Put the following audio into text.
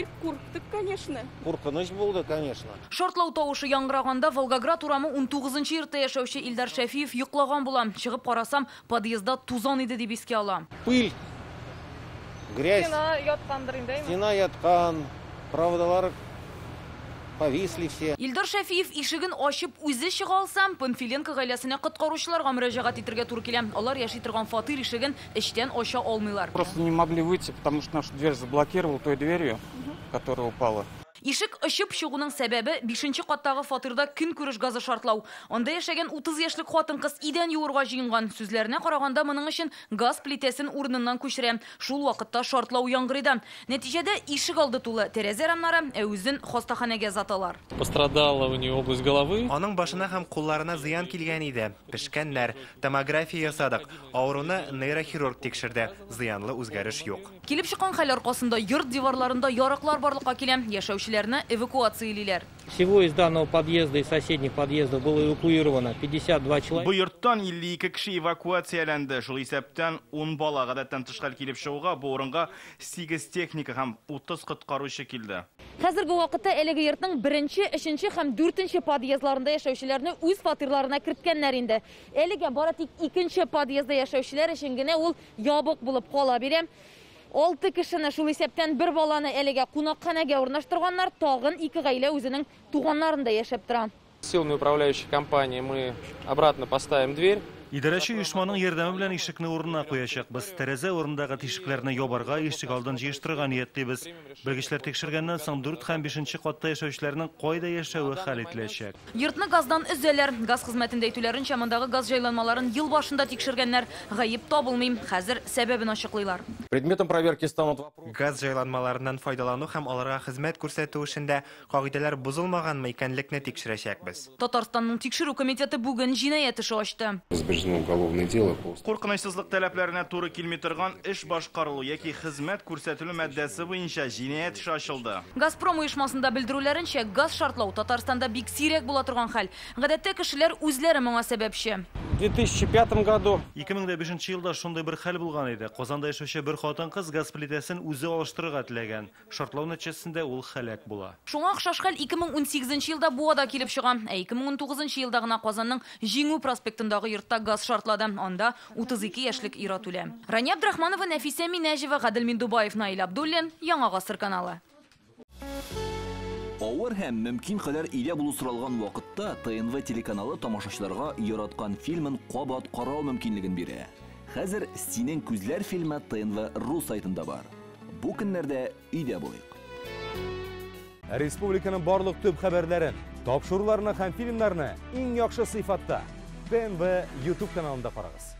Бик курктык, конечно. Куркыныч булды, конечно. Шартлау тавышы яңгыраганда Волгоград урамы 19 йортта яшәүче Илдар Шәфиев йоклаган була. Чыгып карасам, подъездда тузан иде, дип искә ала. Пыль, грязь. Стена яткандыр инде, әйме? Стена яткан, проводалар повисли все. Илдар Шәфиев ишеген ачып үзе чыга алса, Панфиленко гаиләсенә коткаручыларга мөрәҗәгать итәргә туры килә. Алар яши торган фатир ишеген эчтән ача алмыйлар. Просто не могли выйти, потому что нашу дверь заблокировал той дверью, которая упала. Ишек очып чыгуның сәбәбе 5 каттагы фатирда көнкүреш газы шартлау. Анда яшәгән 30 яшьлек хатын-кыз идән юырга җыенган. Сүзләренә караганда, моның өчен газ плитәсен урыныннан күчерә. Шул вакытта шартлау яңгырый да. Нәтиҗәдә ишек алды тулы тәрәзә рамнары, ә үзен хастаханәгә озаталар. Пострадала у нее область головы. Аның башына һәм кулларына зыян килгән иде. Пешкәннәр. Томография ясадык. Авыруны нейрохирург тикшерде. Зыянлы үзгәреш юк. Килеп чыккан хәл аркасында йорт диварларында ярыклар барлыкка килә. Яшәүчеләрне эвакуациялиләр. Всего из данного подъезда и соседних подъездов было эвакуировано 52 человека. Бу йорттан 52 кеше эвакуацияләнде. Шул исәптән 10 бала. Гадәттән тыш хәл килеп чыгуга бу урынга 8 техника һәм 30 коткаручы килде. Хәзерге вакытта әлеге йортның 1-нче, 3-нче һәм 4-нче подъездларында яшәүчеләрне үз фатирларына керткәннәр инде. Әлегә бары тик 2-нче подъездда яшәүчеләр өчен генә ул ябык булып кала бирә. 6 кешене, шул исәптән бер баланы әлегә кунакханәгә урнаштырганнар, тагын 2 гаилә үзенең туганнарында яшәп тора. Силами управляющей компании мы обратно поставим дверь. Идарәче оешманың ярдәме белән ишекне урынына куячакбыз. Тәрәзә урындагы тишекләрне ябарга, ишек алдын җыештырырга ниятлибез. Белгечләр тикшергәннән соң 4 һәм 5 катта яшәүчеләрнең кайда яшәве хәл ителәчәк. Йортны газдан өзәләр. Газ хезмәтендә әйтүләренчә, мондагы газ җайланмаларын ел башында тикшергәннәр. Гаеп табылмый. Хәзер сәбәбен ачыклыйлар. Предметом проверки станут вопросы. Газ җайланмаларыннан файдалану һәм аларга хезмәт күрсәтү эшендә кагыйдәләр бозылмаганмы икәнлекне тикшерәчәкбез. Татарстанның тикшерү комитеты бүген җинаять эше ачты. Возбуждено уголовное дело по Куркынычсызлык таләпләренә туры килми торган эш башкарылу яки хезмәт күрсәтелү маддәсе буенча җинаять эше ачылды. Газпром оешмасында белдерүләренчә, газ шартлау Татарстанда бик сирәк була торган хәл. Гадәттә кешеләр үзләре моңа сәбәпче. В 2005 году 2005 елда шундый бер хәл булган иде. Казанда яшәүче бер хатын-кыз газ плитәсен үзе алыштырырга теләгән. Шартлау нәтиҗәсендә ул һәлак була. Шуңа охшаш хәл 2018 елда Буада килеп чыга. Ә 2019 елда гына Казанның Җиңү проспектындагы йортта газ шартлады. Анда 32 яшьлек ир-ат үлә. Рания Абдрахманова, Нәфисә Минәҗева, Гадел Миндубаев, Наил Абдуллин, Яңа Гасыр каналы. Авыр һәм мөмкин кадәр өйдә булу соралган вакытта ТНВ телеканалы тамашачыларга яраткан фильмын кабат карау мөмкинлеген бирә. Хәзер Синең күзләр фильмы ТНВ ру сайтында бар. Бу көннәрдә өйдә булыйк. Республиканың барлык төп хәбәрләрен, тапшыруларны һәм фильмнарны иң яхшы сыйфатта ТНВ YouTube каналында карагыз.